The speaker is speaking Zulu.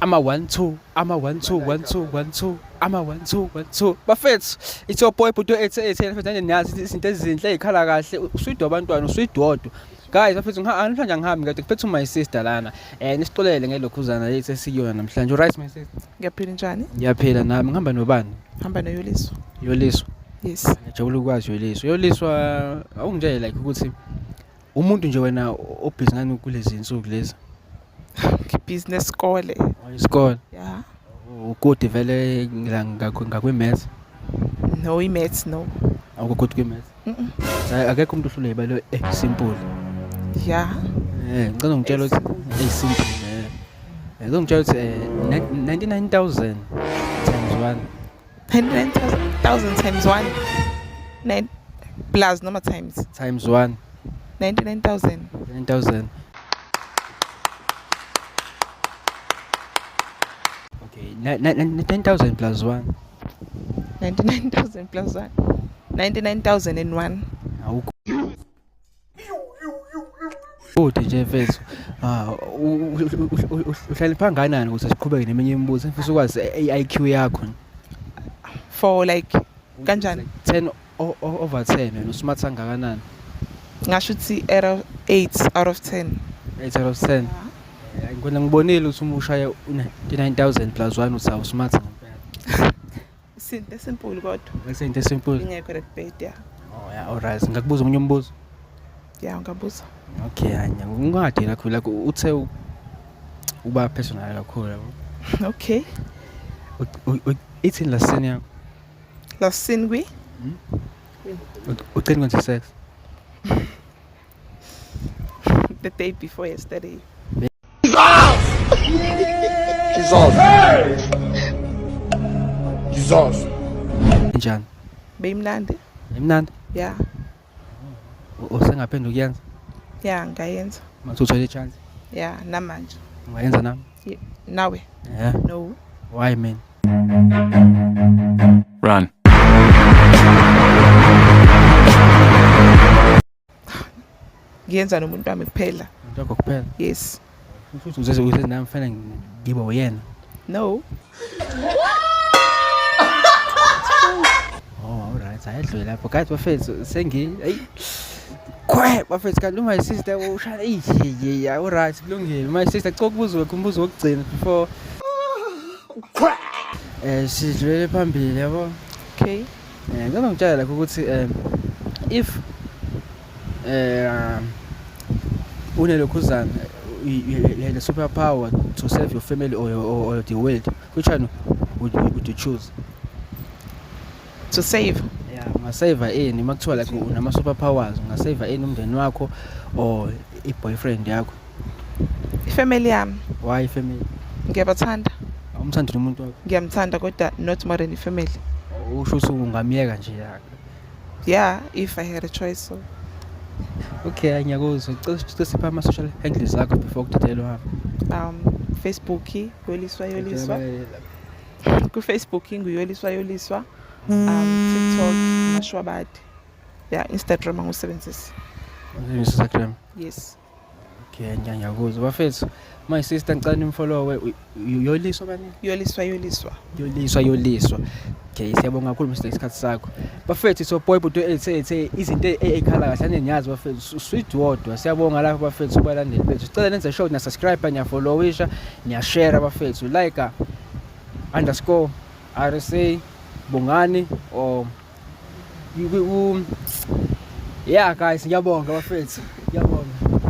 Ama 1 2, ama 1 2 1 2 1 2, ama 1 2 1 2. Bafethu, it's your boy Bhuti 88 mfethu, nje niyazi izinto ezinhle ezikhala kahle, uswidi wabantwana, uswidi wodwa. Guys, bafethu, namhlanje angihambi kade kuphethe my sister lana. Nisixolele ngelokhuzana lethu esiyona namhlanje. Right, my sister? Ngiyaphila, njani? Ngiyaphila nami. Ngihamba nobani? Hamba noYoliswa. Yoliswa. Yes. Ngijabula ukwazi, Yoliswa. Yoliswa, awungitshele like ukuthi umuntu nje wena obhizi ngani kulezi insuku lezi? Ngibhizi nesikole. Isikole. Yeah. Ukude vele la ngakwi-maths? No, i-maths no. Awukho good kwi-maths? Mm. Akekho umuntu ohlulwe ibalo simple. Yeah. Ngicela ungitshela ukuthi simple eh. Ngicela ungitshela ukuthi 99,000 times 1. 99,000 times 1. 9 plus noma times? Times 1. 99,000. 9,000. Okay, 9,000 plus 1. 99,000 plus 1. 99,001. Awukho. Kude nje mfethu. Ah, uhlale kanganani ukuze siqhubeke neminye imibuzo? Ngifisa ukwazi i-IQ yakho. For like kanjani? 10 over 10, wena usmart kangakanani? Ngasho ukuthi era 8 out of 10. 8 out of 10. Ngibona ngibonile ukuthi uma ushaya u-99,000 plus 1 uthi awusmart ngempela. Isinto simple kodwa. Isinto simple. Ingekho that bad, yeah. Oh yeah, alright. Ngakubuza omunye umbuzo? Yeah, ungabuza. Okay, anya ngingade kakhulu like uthe uba personal kakhulu, yabo. Okay. Ithini last seen yakho? Last seen kwi? Ugcina kwenza sex? The day before yesterday. Jesus. Jesus. Njani? Beyimnandi. Imnandi? Yeah. Usengaphendula ukuyenza? Yeah, ngayenza. Mase uthole i-chance? Yeah, namanje. Ungayenza nami? Yeah. Nawe? Yeah. No. Why, man? Run. Ngiyenza nomuntu wami kuphela. Umuntu wakho kuphela? Yes. Futhi uze nami fanele ngibe uyena? No. Oh, alright. Ayedlule lapho. Guys, bafethu, sengi hey. Khwe, bafethu, kanti my sister ushaya hey yeah, alright, kulungile. My sister, cela ukubuza umbuzo wokugcina before sidlulele phambili, yabo. Okay. Ngicela ngitshela lakho ukuthi if unelokhuzana, you had a super power to save your family or the world, which one would you choose? To save. Yeah, ungasave ini uma kuthiwa like unama super powers, ungasave ini, umndeni wakho or i-boyfriend yakho? Ifamily yami. Why family? Ngiyabathanda. Awumthandi nomuntu wakho? Ngiyamthanda kodwa not more than ifamily. Usho ukuthi ungamyeka nje ya? Yeah, if I had a choice, so. Okay, ngiyakuzwa. Cela sipha ama-social handles akho before kudedelwa. Facebook, Yoliswa Yoliswa. Ku Facebook nguYoliswa Yoliswa. TikTok Mashwabadi. Yeah, Instagram angusebenzisi. Instagram? Yes. Okay, ngiyakuzwa bafethu. My sister, ngicela nimfollowe Yoliswa bani? Yoliswa Yoliswa. Yoliswa Yoliswa. Okay, siyabonga kakhulu mr isikhathi sakho. Bafethu, so boy Bhuti ethe izinto ezikhala kahle aniyazi bafethu, sweet wodwa. Siyabonga lapho bafethu, kubalandeli bethu. Sicela nenze sure na subscribe, niyafollowisha, niyashare bafethu. Like underscore RSA Bongani or you, yeah guys, ngiyabonga bafethu. Ngiyabonga.